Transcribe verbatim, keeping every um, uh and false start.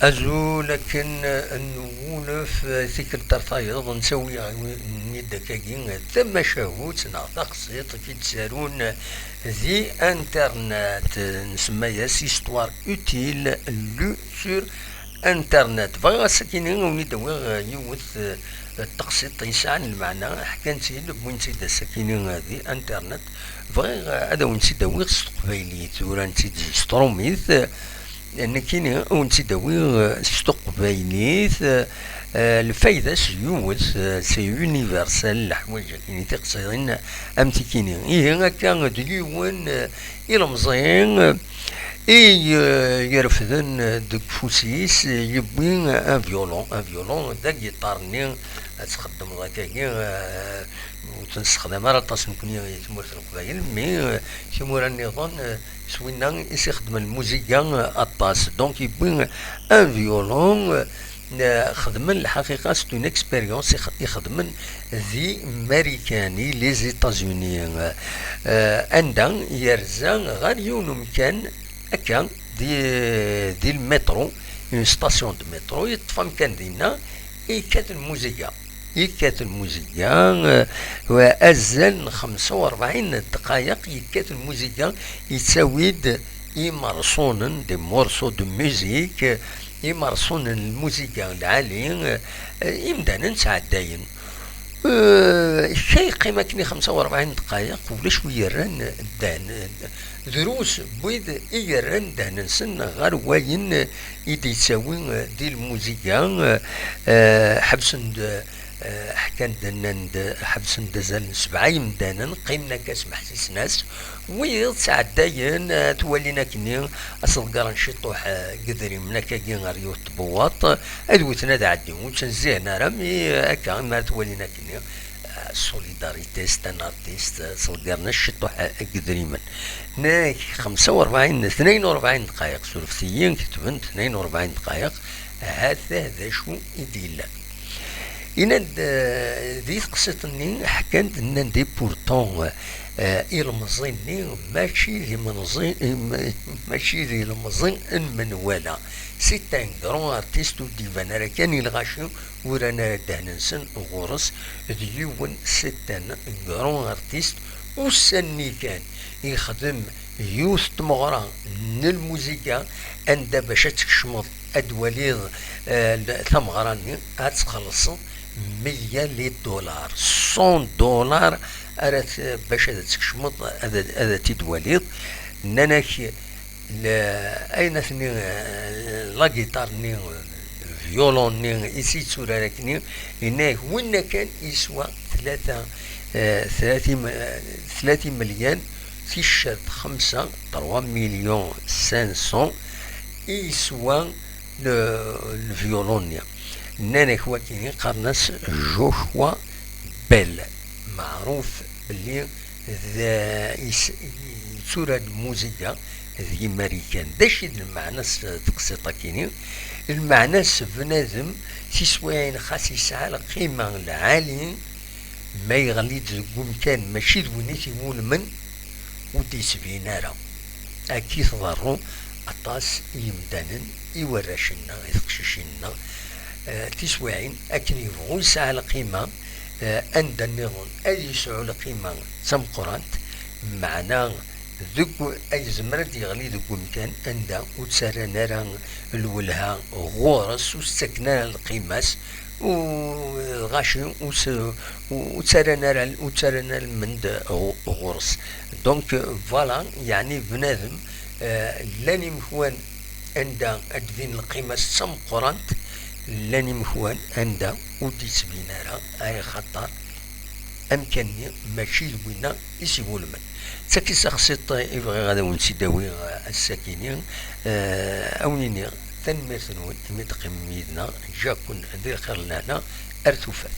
Azul akken n wulef, tikkelt ar tayeḍ, nessawi-d akkagi tamacahut neɣ taqsiṭ i d-ttarun di Internet, nsemma-yas Histoire utile lue sur Internet. Bɣiɣ ass-akini ad wen-id-awiɣ yiwet, eh, n teqsiṭ yesɛan lmeɛna, ḥkan-tt-id, wwin-tt-id ass-akini di Internet. Bɣiɣ, eh, ad awen-tt-id-awiɣ s teqbaylit, uran-tt-id s trumit. Nekkini ad wen-tt-id-awiɣ, eh, s teqbaylit. Eh, lfayda-s yiwet, eh, c'est universel, leḥwayeǧ akini tiqsiḍin am tikini. Ihi akka d yiwen, eh, ilemẓi, eh, i, eh, irefden, eh, deg ufus-is, eh, yewwi un violon. Un violon d agiṭar-nni ad txeddmeḍ akkagi, eh, ur tt-nessexdam ara aṭas nekkni i tmurt n Leqbayel, mais, eh, timura nniḍen, eh, s winna i s-ixeddmen lmuziga, eh, aṭas. Donc yewwi un violon, eh, xedmen lḥaqiqa, c'est une expérience i x-, i xedmen di Marikan, i les États-Unis, eh, anda yerza ɣer yiwen umkan akka di, di lmitru, une station de métro, yeṭṭef amkan dinna, yekkat lmuziga. Yekkat lmuziga, eh, wa azal n xemsa u rebɛin dqayeq yekkat lmuziga, yettawi-d imerṣunen, des morceaux de musique, imerṣunen n lmuziga lɛali, eh, imdanen ttɛeddayen. Eh, kra yeqqim akken i xemsa u rebɛin dqayeq, ulac wi yerran ddan. Drus n wid i yerran ddehn-nsen ɣer wayen i d-yettawi di lmuziga, eh, ḥebsen-d, eh, ḥkan-d, nnan-d, ḥebsen-d azal n sebɛa yemdanen, qqimen akka smeḥsisen-as, wiyeḍ ttɛeddayen, eh, twalin akkenni ad s-ḍeggren ciṭuḥ, eh, n yedrimen akkagi ɣer yiwet tbewwaṭ, ad wten ad ɛeddin, ur ttnezzihen ara, mi, eh, akka, mi ara twalin akkenni, eh, solidarité, c'est un artiste, eh, ttḍeggren-as ciṭuḥ, eh, n yedrimen. Nnan-ak xemsa u rebɛin, tnayen u rebɛin dqayeq, surfet-iyi, ketben tnayen u rebɛin dqayeq, ha-t-a d acu i d-yellan. Yenna-d, eh, di teqsiṭ-nni, ḥkan-d, nnan-d, et pourtant, eh, ilemẓi-nni mačči d imenẓi, im-, mačči d ilemẓi n menwala. C'est un grand artiste, ur d-iban ara kan i lɣaci, uran ara ddehn-nsen ɣur-s. D yiwen, c'est un grand artiste. Ussan-nni kan yexdem yiwet n tmeɣra n lmuziga, anda bac ad tkecmeḍ ad d-twaliḍ, eh, l-, tameɣra-nni, ad txellṣeḍ meyya les dollars, cent dollars, ara t-, bac ad tkecmeḍ, ad, ad t-id-twaliḍ. Nnan-ak, le-, ayen atni, eh, la guitare-nni, violon-nni, i s-yetturar akkenni, yenna-ak, winna kan yeswa tlata, eh, tlata im-, eh, tlata imelyan, ticcert xemsa, trois millions cinq cents, i yeswa le, le violon-nni. Nnan-ak wakini, qqaren-as Joshua Bell, meɛruf belli d, is-, yetturar lmuziga d yimarikan. D acu i d lmeɛna-s teqsiṭ-akini? Lmeɛna-s, bnadem tiswiɛin xas yesɛa lqima lɛali, ma yeɣli-d deg umkan mačči d win i t-iwulmen, ur d-yettbin ara. Akka i tḍerru aṭas i yimdanen, i warrac-nneɣ, i teqcicin-nneɣ, eh, tiswiɛin akken yebɣu yesɛa lqima, eh, anda nniḍen ad yesɛu lqima d tameqqrant, meɛna deg u-, ay yezmer ad yeɣli deg umkan anda ur ttarran ara lwelha ɣur-s, ur s-ttaken ara lqima-s, u lɣaci ur s-, ur ttarran ara, ur ttarran ara lmend ɣu-, ɣur-s. Donc, voilà, yeɛni bnadem, eh, llan imekwan anda ad d-tbin lqima-s d tameqqrant, llan imekwan anda ur d-yettbin ara, ay axaṭer amkan-nni mačči d winna i s-iwulmen. D taki taxsiṭ i bɣiɣ ad awen-tt-id-awiɣ ass-akini, eh, a wen-iniɣ tanemmirt-nwen imi d-teqqimem yid-neɣ, ǧǧaken di lxir n lehna ar tufat.